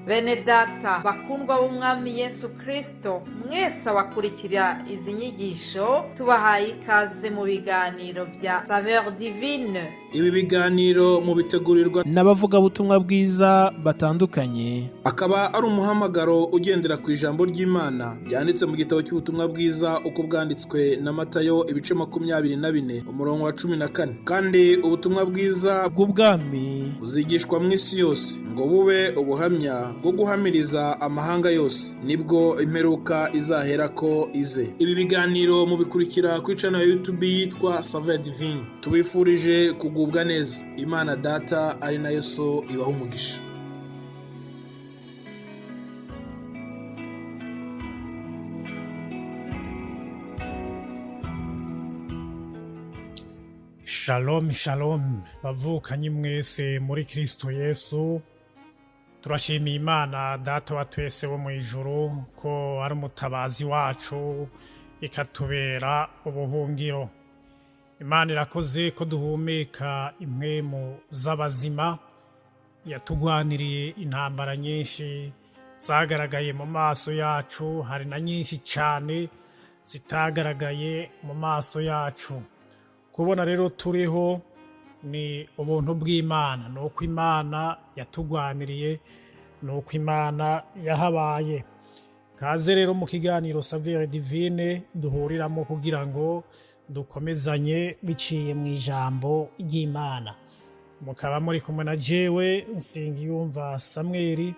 Bene data bakundwa b'Umwami Yesu Kristo, mwese abakurikira izi nyigisho, tubahaye ikaze mu biganiro bya Saveur Divine. Ibi biganiro mubitegurirwa n'abavugabutumwa bwiza batandukanye. Akaba ari umuhamagaro ugendera ku ijambo ry'Imana ryanditse mu gitabo cy'ubutumwa bwiza uko bwanditswe na Matayo, ibice 24, umurongo wa 14. Kandi ubutumwa bwiza bw'ubwami buzigishwa mu isi yose ngo bube ubuhamya bwo guhamiriza amahanga yose, nibwo imperuka izaherako ize. Ibi biganiro mubikurikira kuri channel ya YouTube yitwa Saveur Divine. Tubifurije kugubwa neza. Imana Data ari nayo So ibaha umugisha. Shalom shalom, bavukanyi mwese muri Kristo Yesu. Turashimiye Imana Data wa twese wo mu ijuru ko ari umutabazi wacu, ikatubera ubuhungiro. Imana irakoze ko duhumeka impwemu z'abazima. Yatugwaniriye intambara nyinshi zagaragaye mu maso yacu, hari na nyinshi cyane zitagaragaye mu maso yacu. Kubona rero turiho ni ubuntu bw'Imana, ni uko Imana yatugwaniriye, ni uko Imana yahabaye. Kaze rero mu kiganiro Saveur Divine duhuriramo kugira ngo dukomezanye biciye mu ijambo ry'Imana. Mukaba muri kumwe na jewe Nsengiyumva Samweli,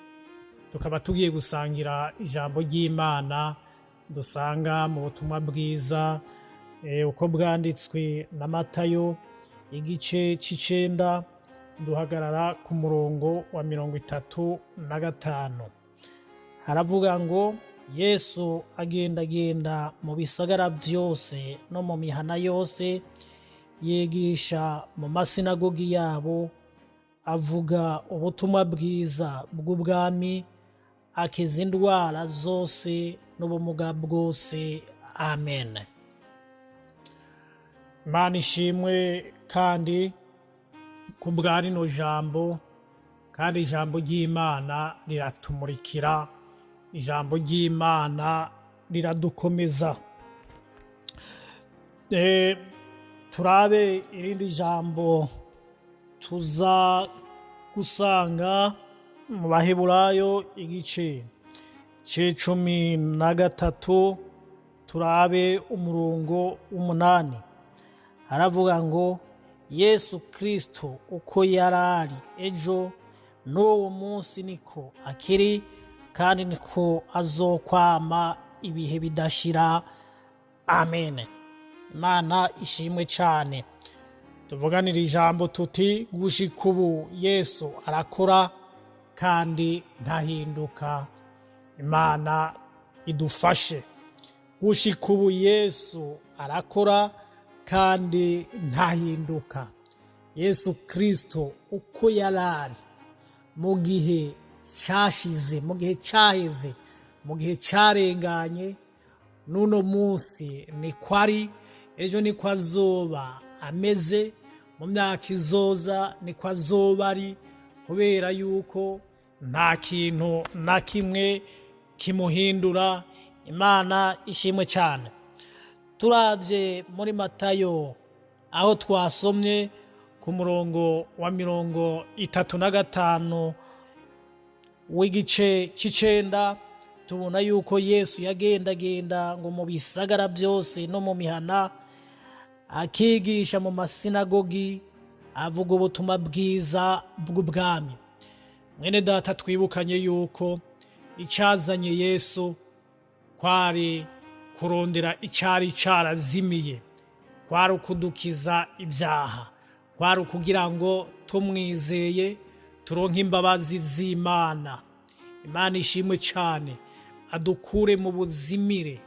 tukaba tugiye gusangira ijambo ry'Imana dusanga mu butumwa bwiza uko bwanditswe na Matayo, igice c'icenda, duhagarara ku murongo wa 35. Haravuga ngo: Yesu agendagenda mu bisagara byose no mu mihana yose, yigisha mu masinagogi yabo, avuga ubutumwa bwiza bw'ubwami, akiza indwara zose n'ubumuga bwose. Amen. Imana ishimwe kandi ku bwa rino jambo. Kandi ijambo ry'Imana riratumurikira, ijambo ry'Imana riradukomeza. Turabe irindi jambo tuza gusanga mu Baheburayo, igice c'13, turabe umurongo w'8. Haravuga ngo: Yesu Kristo uko yarari ejo, n'uwo munsi niko akiri, kandi niko azokwama ibihe bidashira. Amen. Imana ishimwe cyane. Tuvuganira ijambo tuti: gushika ubu Yesu arakora kandi ntahinduka. Imana idufashe. Gushika ubu Yesu arakora kandi ntahinduka. Yesu Kristo uko yarari mu gihe cyashize, mu gihe cyaheze, mu gihe cyarenganye, n'uno munsi niko ari, ejo niko azoba ameze, mu myaka izoza niko azoba ari, kubera yuko nta kintu na kimwe kimuhindura. Imana ishimwe cyane. Turabye muri Matayo aho twasomye ku murongo wa 35 w'igice c'icenda, tubona yuko Yesu yagendagenda ngo mu bisagara byose no mu mihana, akigisha mu masinagogi, avuga ubutumwa bwiza bw'ubwami. Mwene data, twibukanye yuko icyazanye Yesu kwari kurondera icyari cyarazimiye, kwari ukudukiza ibyaha, kwari ukugira ngo tumwizeye turonke imbabazi z'Imana. Imana ishimwe cyane. Adukure mu buzimire,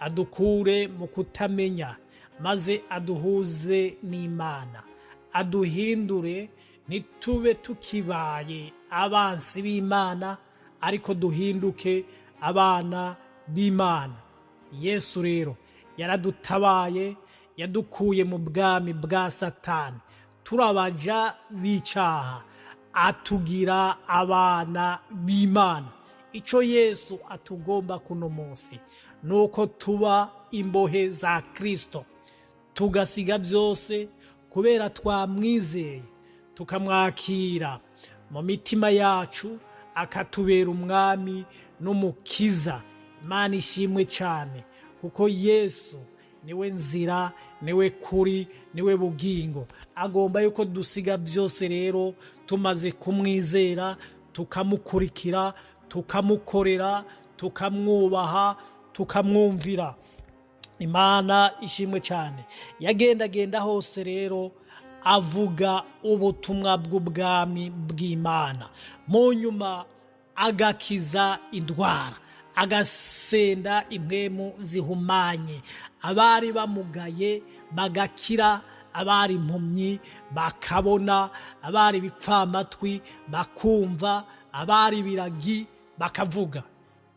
adukure mu kutamenya, maze aduhuze n'Imana, aduhindure ntitube tukibaye abansi b'Imana, ariko duhinduke abana b'Imana. Yesu rero yaradutabaye, yadukuye mu bwami bwa Satani, turabaja b'icaha. Atugira abana b'Imana. Icyo Yesu atugomba kuno munsi ni uko tuba imbohe za Kirisito, tugasiga byose kubera twamwizeye, tukamwakira mu mitima yacu, akatubera Umwami n'Umukiza. Imana ishimwe cyane, kuko Yesu niwe nzira, niwe kuri, niwe bugingo. Agomba yuko dusiga byose rero tumaze kumwizera, tukamukurikira, tukamukorera, tukamwubaha, tukamwumvira. Imana ishimwe cyane. Yagendagenda hose rero avuga ubutumwa bw'ubwami bw'Imana, mu nyuma agakiza indwara, agasenda impwemu zihumanye, abari bamugaye bagakira, abari impumyi bakabona, abari ibipfamatwi bakumva, abari ibiragi bakavuga.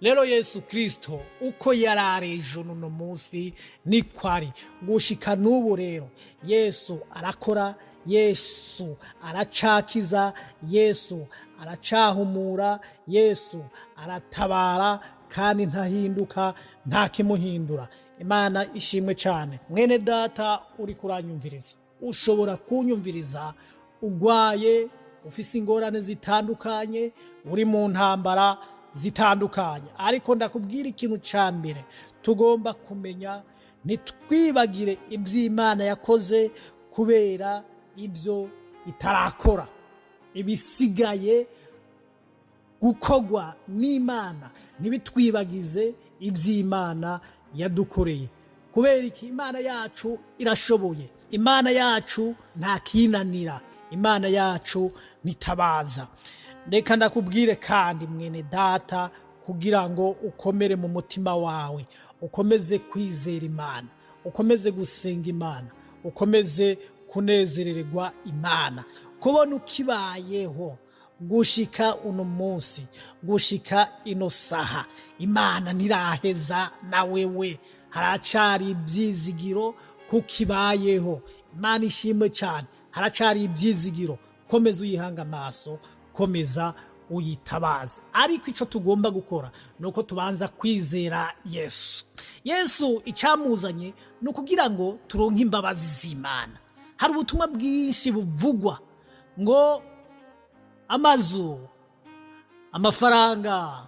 Rero Yesu Kirisito uko yari ari ejo, n'uno munsi niko ari gushika n'ubu. Rero Yesu arakora, Yesu aracakiza, Yesu aracahumura, Yesu aratabara, kandi ntahinduka, nta kimuhindura. Imana ishimwe cyane. Mwene data uri kuranyumviriza, ushobora kunyumviriza ugwaye, ufise ingorane zitandukanye, uri mu ntambara zitandukanye, ariko ndakubwira ikintu cya mbere tugomba kumenya: ntitwibagire iby'Imana yakoze kubera ibyo itarakora, ibisigaye gukorwa n'Imana. Ntibitwibagize iby'Imana yadukoreye. Kubera iki? Imana yacu irashoboye, Imana yacu ntakinanira, Imana yacu ntitabaza. Reka ndakubwire kandi, mwene data, kugira ngo ukomere mu mutima wawe, ukomeze kwizera Imana, ukomeze gusenga Imana, ukomeze kunezererwa Imana. Kubona ukibayeho gushika uno munsi, gushika ino saha, Imana ntiraheza na wewe, haracari ibyizigiro kukibayeho. Imana ishimwe cyane, haracari ibyizigiro. Komeza uyihanga amaso, komeza uyitabaze. Ariko icyo tugomba gukora ni uko tubanza kwizera Yesu. Yesu icyamuzanye ni ukugira ngo turonke imbabazi z'Imana. Hari ubutumwa bwinshi buvugwa ngo amazu, amafaranga,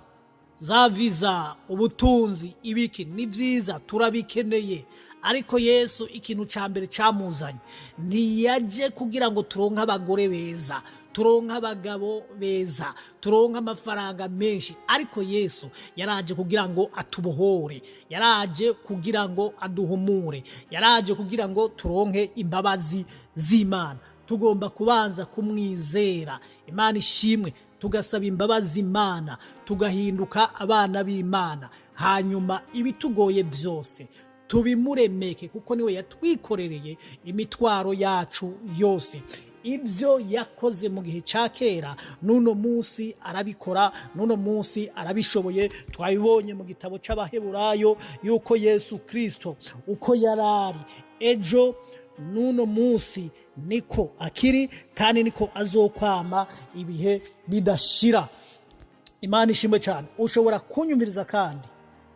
za viza, ubutunzi, ibiki, ni byiza, turabikeneye. Ariko Yesu ikintu cya mbere cyamuzanye, ntiyaje kugira ngo turonke abagore beza, turonke abagabo beza, turonke amafaranga menshi, ariko Yesu yaraje kugira ngo atubohore, yaraje kugira ngo aduhumure, yaraje kugira ngo turonke imbabazi z'Imana. Tugomba kubanza kumwizera. Imana ishimwe. Tugasaba imbabazi Imana, tugahinduka abana b'Imana, hanyuma ibitugoye byose tubimuremeke, kuko niwe yatwikorereye imitwaro yacu yose. Ibyo yakoze mu gihe cya kera, n'uno munsi arabikora, n'uno munsi arabishoboye. Twabibonye mu gitabo cy'Abaheburayo yuko Yesu Kirisito uko yarari ejo, n'uno munsi niko akiri, kandi niko azokwama ibihe bidashira. Imana ishimwe cyane. Ushobora kunyumviriza kandi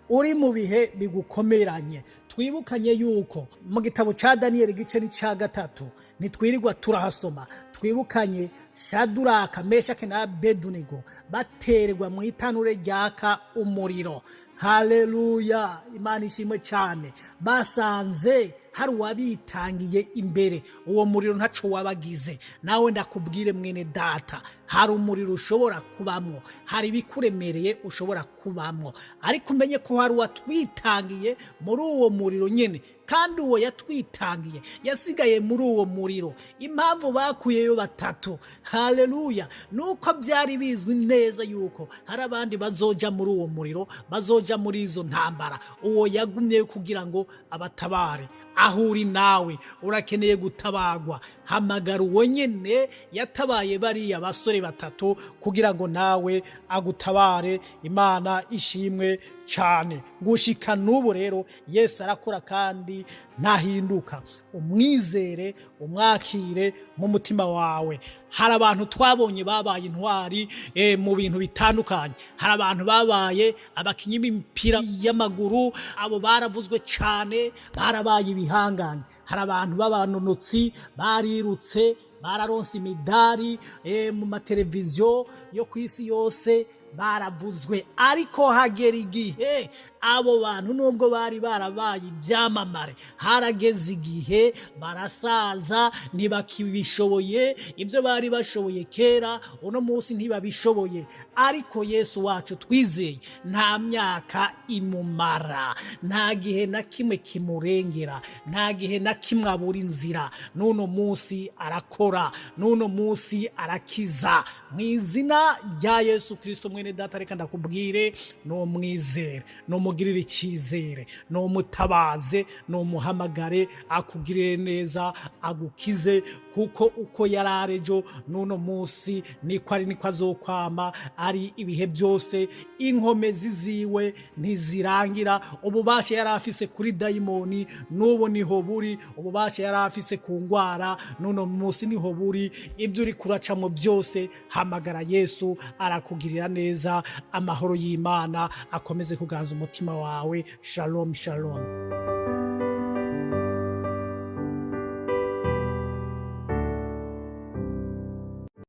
uri mu bihe bigukomeranye. Twibukanye yuko mu gitabo cya Daniyeli, igice ni cya 3, ntitwirirwa turahasoma, twibukanye Shaduraka, Meshake na Abedunigo baterwa mu itanure ryaka umuriro. Haleluya, Imana ishimwe cyane. Basanze hari uwabitangiye imbere, uwo muriro ntaco wabagize. Nawe ndakubwire, mwene data, hari umuriro ushobora kubamwo, hari ibikuremereye ushobora kubamwo, ariko umenye ko hari uwatwitangiye muri uwo muriro nyine, kandi uwo yatwitangiye yasigaye muri uwo muriro. Impamvu bakuyeyo batatu, haleluya, nuko byari bizwi neza yuko hari abandi bazoja muri uwo muriro, bazoja muri izo ntambara. Uwo yagumyeyo kugira ngo abatabare. Aho uri nawe urakeneye gutabagwa, hamagara uwo nyene yatabaye bariya basore batatu kugira ngo nawe agutabare. Imana ishimwe cyane. Gushika n'ubu rero Yesu arakora kandi ntahinduka. Umwizere, umwakire mu mutima wawe. Hari abantu twabonye babaye intwari mu bintu bitandukanye. Hari abantu babaye abakinyi b'imipira y'amaguru, abo baravuzwe cyane, barabaye ibihangange. Hari abantu b'abanonotsi barirutse, bararonse imidari mu mateleviziyo yo ku isi yose, baravuzwe. Ariko hagera igihe abo bantu, nubwo bari barabaye ibyamamare, harageze igihe barasaza, ntibakibishoboye. Ibyo bari bashoboye kera, uno munsi ntibabishoboye. Ariko Yesu wacu twizeye nta myaka imumara, nta gihe na kimwe kimurengera, nta gihe na kimwe abura inzira. N'uno munsi arakora, n'uno munsi arakiza mu izina rya Yesu Kirisito. Mwene data, reka ndakubwire: numwizere, numugirire icyizere, numutabaze, numuhamagare, akugirire neza, agukize, kuko uko yari ari ejo, n'uno munsi niko ari, niko azokwama ari ibihe byose. Inkomezi ziwe ntizirangira. Ububasha yari afise kuri dayimoni n'ubu niho buri. Ububasha yari afise ku ngwara n'uno munsi niho buri. Ibyo uri kuracamo byose, hamagara Yesu, arakugirira neza. Amahoro y'Imana akomeze kuganza umutima wawe. Shalom, shalom.